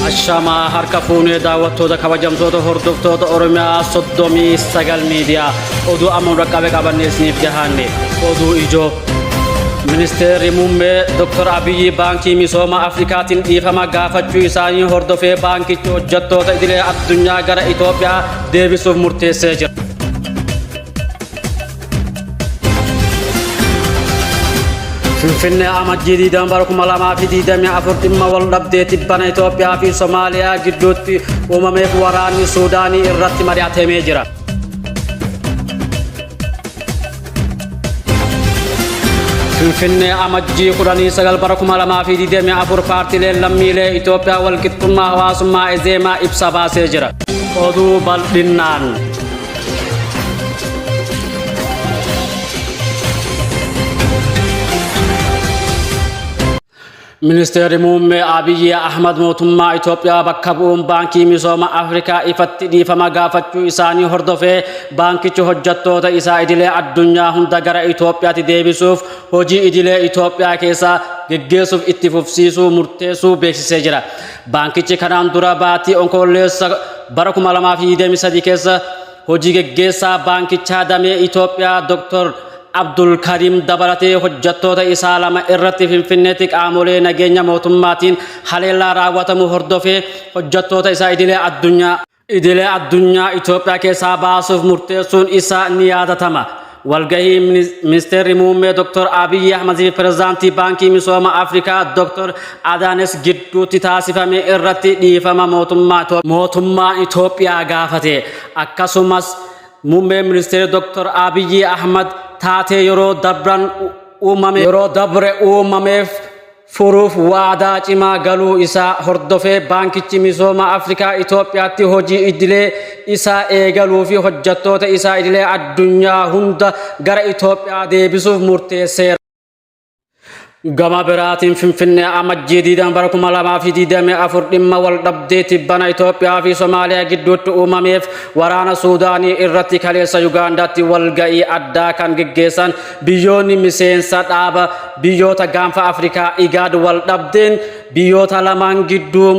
Ashamaa harka fuunee daawwattoota kabajamtoota hordoftoota Oromiyaa 39 miidiyaa oduu amma nu dhaqqabe qabannee isiniif dhiyaanne oduu ijoo. Ministeerri muummee Dr. Abiyyi Baankii Misooma Afrikaatiin dhiifama gaafachuu isaanii hordofee baankichi hojjettoota idilee addunyaa gara Itoophiyaa deebisuuf murteessee jira. Finfinnee Amajjii 20 bara 2024 dhimma wal dhabdee tibbana Itoophiyaa fi Somaaliyaa gidduutti uumameef waraanni Suudaanii irratti mari'atamee jira. Finfinnee Amajjii 19 bara 2024 paartiileen lammiilee Itoophiyaa walqixxummaa hawaasummaa Ezeemaa ibsa baasee jira. Oduu bal'innaan. Ministeerri Muummee Abiyyi Ahmad mootummaa Itoophiyaa bakka bu'uun Baankii Misooma Afrikaa ifatti dhiifama gaafachuu isaanii hordofee baankichi hojjettoota isaa idilee addunyaa hunda gara Itoophiyaatti deebisuuf hojii idilee Itoophiyaa keessaa geggeessuuf itti fufsiisuu murteessuu beeksisee jira. Baankichi kanaan dura baatii Onkololeessa bara 2023 keessa hojii geggeessaa baankichaa damee Itoophiyaa Dr. Abdul Karim dabalatee hojjettoota isaa lama irratti Finfinneetti qaamolee nageenya mootummaatiin haleellaa raawwatamu hordofee hojjettoota isaa idilee addunyaa idilee addunyaa Itoophiyaa keessaa baasuuf murteessuun isaa ni yaadatama. Walgahii ministeerri muummee Dr. Abiyyi Ahmad fi pirezidaantii Baankii Misooma Afrikaa Dr. Adaanes gidduutti taasifame irratti dhiifama mootummaa Itoophiyaa gaafate. Akkasumas muummeen ministeera Dr. Abiyyi Ahmad taatee yeroo dabran uumame yeroo dabre uumameef furuuf waadaa cimaa galuu isaa hordofee baankichi misooma Afrikaa Itoophiyaatti hojii idilee isaa eegaluu fi hojjettoota isaa idilee addunyaa hunda gara Itoophiyaa deebisuuf murteesseera. Gama biraatiin Finfinnee Amajjii 20 bara 2024 dhimma wal dhabdee tibbana Itoophiyaa fi Somaaliyaa gidduutti uumameef waraana Suudaanii irratti kaleessa Yugaandaatti walga'ii addaa kan geggeessan biyyoonni miseensa dhaaba biyyoota gaanfa Afrikaa IGAD wal dhabdeen biyyoota lamaan gidduu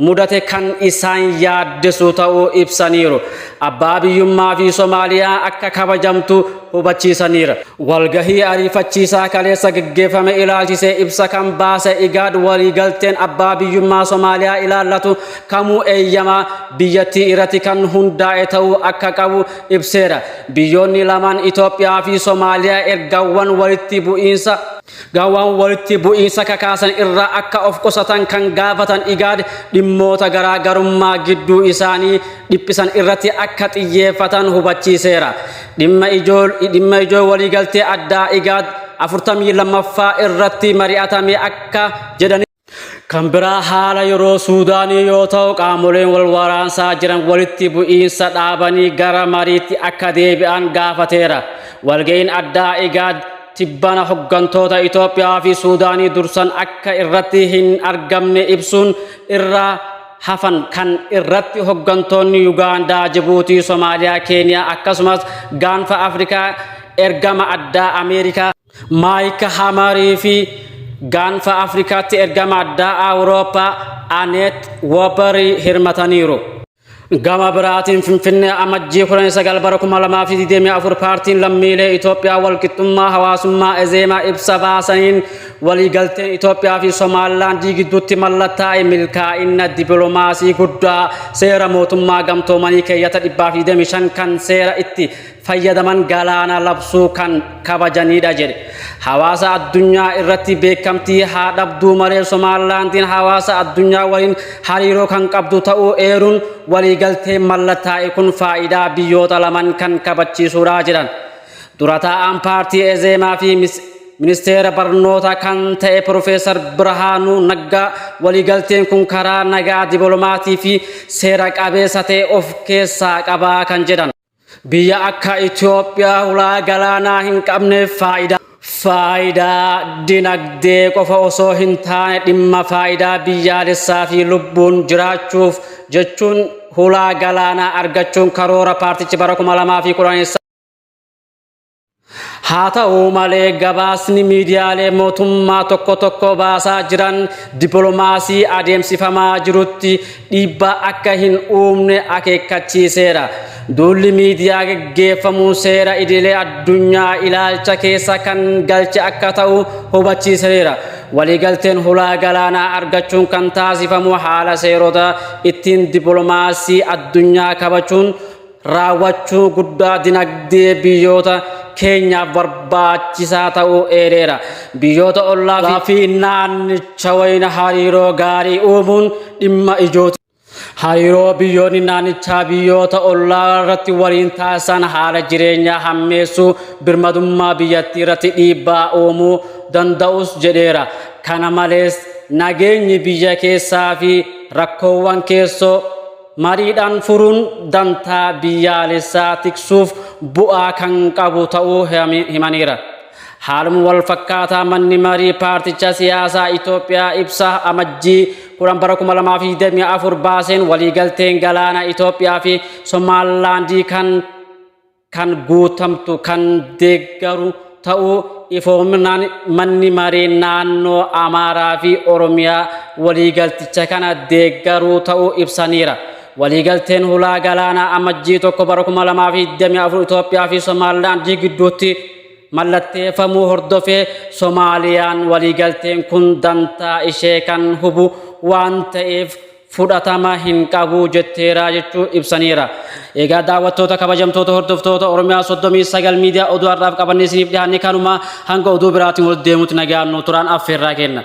mudate kan isaan yaaddessu ta'uu ibsaniiru. Abbaa biyyummaa fi Somaaliyaa akka kabajamtu hubachiisaniira. Walgahii ariifachiisaa kaleessa geggeeffame ilaalchisee ibsa kan baase IGAD waliigalteen abbaa biyyummaa Somaaliyaa ilaallatu kamuu eeyyama biyyattii irratti kan hundaa'e ta'uu akka qabu ibseera. Biyyoonni lamaan Itoophiyaa fi Somaaliyaa ergawwan walitti bu'iinsa Gaawwan walitti bu'iinsa kakaasan irraa akka of qusatan kan gaafatan IGAD dhimmoota garaa garummaa gidduu isaanii dhiphisan irratti akka xiyyeeffatan hubachiiseera. Dhimma ijoo dhimma ijoo waliigaltee addaa IGAD 42ffaa irratti mari'atame akka jedhani Kan biraa haala yeroo Suudaanii yoo ta'u qaamoleen wal waraansaa jiran walitti bu'iinsa dhaabanii gara mariitti akka deebi'an gaafateera. Walga'iin addaa IGAD tibbana hoggantoota Itoophiyaa fi Suudaanii dursan akka irratti hin argamne ibsuun irraa hafan kan irratti hoggantoonni Yugaandaa, Jibuutii, Somaaliyaa, Keeniyaa akkasumas gaanfa Afrikaa ergama addaa Ameerikaa Maayik Hamarii fi gaanfa Afrikaatti ergama addaa Awurooppaa Aneet Woberii hirmataniiru. Gama biraatiin Finfinnee Amajjii 19 bara 2024 paartiin lammiilee Itoophiyaa walqixxummaa hawaasummaa Ezeemaa ibsa baasaniin waliigalteen Itoophiyaa fi Somaalilaandii gidduutti mallattaa'e milkaa'ina dippiloomaasii guddaa seera mootummaa gamtoomanii keeyyata 125 kan seera itti fayyadaman galaana labsuu kan kabajanidha jedhe. Hawaasa addunyaa irratti beekamtii haa dhabduu malee Somaalilaandiin hawaasa addunyaa waliin hariiroo kan qabdu ta'uu eeruun waliigalteen mallattaa'e kun faayidaa biyyoota laman kan kabachiisuudha jedhan. Dura taa'aan paartii Ezeemaa fi ministeera barnootaa kan ta'e Profeesar Birhaanuu Naggaa waliigalteen kun karaa nagaa dipilomaatii fi seera qabeessa ta'e of keessaa qabaa kan jedhan. Biyya akka Itoophiyaa hulaa galaanaa hin qabneef faayidaa faayidaa dinagdee qofa osoo hin taane dhimma faayidaa biyyaalessaa fi lubbuun jiraachuuf jechuun hulaa galaanaa argachuun karoora paartichi bara 2010 Haa ta'u malee gabaasni miidiyaalee mootummaa tokko tokko baasaa jiran dippiloomaasii adeemsifamaa jirutti dhiibbaa akka hin uumne akeekkachiiseera. Duulli miidiyaa geggeeffamu seera idilee addunyaa ilaalcha keessa kan galche akka ta'u hubachiiseera. Waliigalteen hulaa galaanaa argachuun kan taasifamu haala seerota ittiin dippiloomaasii addunyaa kabachuun raawwachuu guddaa dinagdee biyyoota keenyaaf barbaachisaa ta'uu eereera. Biyyoota ollaa fi naannicha waliin hariiroo gaarii uumuun dhimma ijooti. Hariiroo biyyoonni naannichaa biyyoota ollaa irratti waliin taasisan haala jireenyaa hammeessuu birmadummaa biyyattii irratti dhiibbaa uumuu danda'us jedheera. Kana malees nageenyi biyya keessaa fi rakkoowwan keessoo mariidhaan furuun dantaa biyyaalessaa tiksuuf bu'aa kan qabu ta'uu himaniira. Haaluma wal fakkaataa manni marii paarticha siyaasaa Itoophiyaa ibsa Amajjii 10 bara 2024 baaseen waliigalteen galaana Itoophiyaa fi Somaalilaandii kan guutamtu kan deeggaru ta'uu ifoominaan manni marii naannoo Amaaraa fi Oromiyaa waliigalticha kana deeggaruu ta'uu ibsaniira. Waliigalteen hulaa galaanaa Amajjii 1 bara 2024 Itoophiyaa fi Somaalilaandii gidduutti mallatteeffamuu hordofee Somaaliyaan waliigalteen kun dantaa ishee kan hubu waan ta'eef fudhatama hin qabu jetteera jechuu ibsaniira. Egaa daawwattoota kabajamtoota hordoftoota Oromiyaa 39 miidiyaa oduu har'aaf qabannee isiniif dhiyaanne kanuma hanga oduu biraatiin wal deemutti nagaan nu turaan affeerraa kenna.